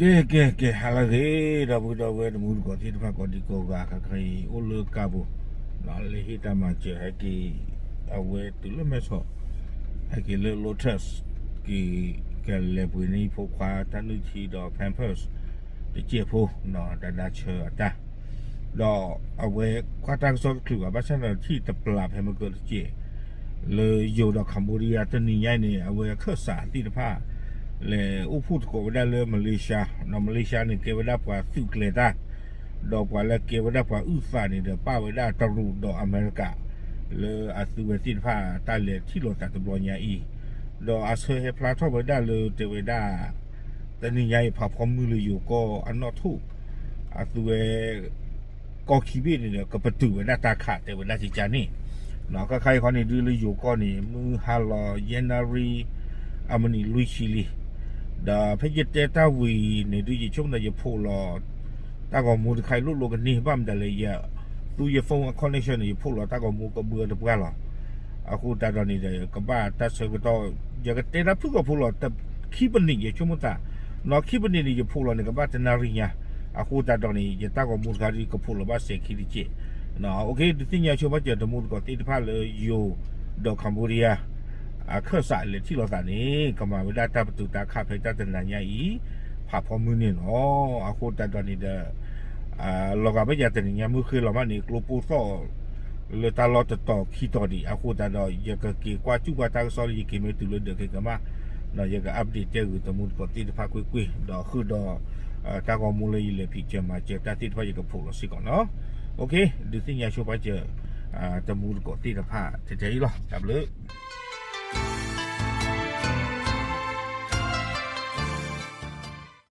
ကဲ ကဲ ကဲ ဟါလၢအဂ့ၤ ဒီပုၢ်ဒီဝဲၢ်တံၤသကိးသ့ၣ်တဖၣ် ကိးဒံကိးဂၤ ခဲခါအံၤ အိၣ်လၢကါပူၤ လၢဟ့ၣ်တၢ်မၤစၢၤဟဲက့ၤ အဝဲတုၤလၢမဲၢ်ဆီး ဟဲက့ၤလၢ Lotus က့ၤ ကလဲၤပှ့ၤန့ၢ်ဖိခွါတၢ်နုၢ်ထံဒီး Pampers တစဲးဖိ တၢ်ဒၣ်ဆၢအတၢ် ဒီးအဝဲကွၢ်တၢ်ကစီၣ်တချုးဘၣ် ဘၣ်ဆၣ်ဒီးထံၣ်တပျးဖဲမ့ၢ်ကၢတစဲး လၢယိၤဒီး Cambodia တနံၤညါအံၤန့ၣ် အဝဲအခၢၣ်စးသ့ၣ်တဖၣ် လဲၤအိၣ်ဖှိၣ်သကိးဝဲဒၣ်လၢ Malaysia ဒီး Malaysia န့ၣ် ကဲဝဲဒၣ်ပှၤသုးကျဲၤတၢ် ဒီးပှၤလၢကဲဝဲဒၣ်ပှၤအုၣ်သးန့ၣ်ဒီး ပၣ်ဝဲဒၣ်တရူးဒီးအမဲရကၤ လၢအသုဝဲသ့ၣ်တဖၣ်တၢ်လဲၤထံၣ်လိာ်သးတဘျီညါအံၤ ဒီးအဆၢဟဲဖျါထီၣ်ဝဲဒၣ်လၢတဲဝဲဒၣ် တနံၤညါအံၤ ဖးဖီမုၢ်လၢယိၤကီၢ်အနီၣ်ထိၣ် အသုဝဲ ကီၢ်ခံဘ့ၣ်န့ၣ်ဒီး ကပတုာ်ဝဲဒၣ်တၢ်ခးတဲဝဲဒၣ်ကကါန့ၣ် ခဲခါအံၤခီန့ၣ် ဒ်လၢယိၤကီၢ်န့ၣ် မုၢ်ဟါလီၤ ယဲၢ်နၣ်ရံၣ် အမံးနံးလွံၢ်ဆံလံ ဒီးဖဲယတဲတၢ်ဝံၤအံၤန့ၣ် ဒုးယဆိကမိၣ်ဒီးယဖိးလီၤ တၢ်ဂီၤမူတခါအံၤလိၣ်လိာ်ကန့ၢ် ဘၣ်မတၤလဲၣ် ယသူယ phone အ connection န့ၣ် ယဖိးလီၤတၢ်ဂီၤမူကဘှၢတပှၢ်လီၤ. အဃိသတးဒီးန့ၣ်ဒီး ကဘၣ်တၢ်ဆၢကတီၢ် ယကတဲတၢ်ဖုၣ်ကိာ်ဖိးလီၤ ခံပနံး ယဆိကမိၣ်သး နီၢ်ခံပနံးန့ၣ် ယဖိးလီၤန့ၣ် ကဘၣ်တနၣ်ရံၣ်ညါ အဃိသတးဒီးန့ၣ် ယတၢ်ဂီၤမူတခါဒုး ကဖိးလီၤဘၣ်စဲးခံတစဲး ဒုးသ့ၣ်ညါဆိပာ်စၢၤတံၤသကိးသ့ၣ်တဖၣ်လၢယိၤဒီး Cambodia အခၢၣ်စးလဲၤထံၣ်လိာ်သးန့ၣ် ကမၤဝဲဒၣ်တၢ်ပတုာ်တၢ်ခးဖဲတၢ်တနၤညါအံၤ ဖးဖီမုၢ်န့ၣ်လီၤ. အဃိသတးဒီးန့ၣ်ဒီး လီၤဂာ်ဘၣ်ယၤတနံၤညါမုၢ်ဃ့လီၤမးန့ၣ် ကျိပိၢ်သီၣ် လၢတၢ်လီၢ်တတီၤခံတီၤဒံး အဃိသတးဒီး ယကက့ၤကွၢ်စူၣ်ကွၢ်တၢ်ကစီၣ်လၢယက့ၤမ့ၢ်တုၤလၢဒၢးက့ၤကမၣ် ဒီးယက update တဲဂုာ်တံၤသကိးသ့ၣ်တဖၣ်ကွ့ၢ်ကွ့ၢ် ဒီးဃုာ်ဒီး တၢ်ဂီၤမူလၢယလဲၤဖံးစၢၤမၤစၢၤတၢ်သ့ၣ်တဖၣ်ယကဖိးလီၤစ့ၢ်ကီးနီၤ. ဒုးသ့ၣ်ညါဆိပာ်စၢၤ တံၤသကိးသ့ၣ်တဖၣ်ထဲထဲအံၤလီၤ. တၢ်ဘျုး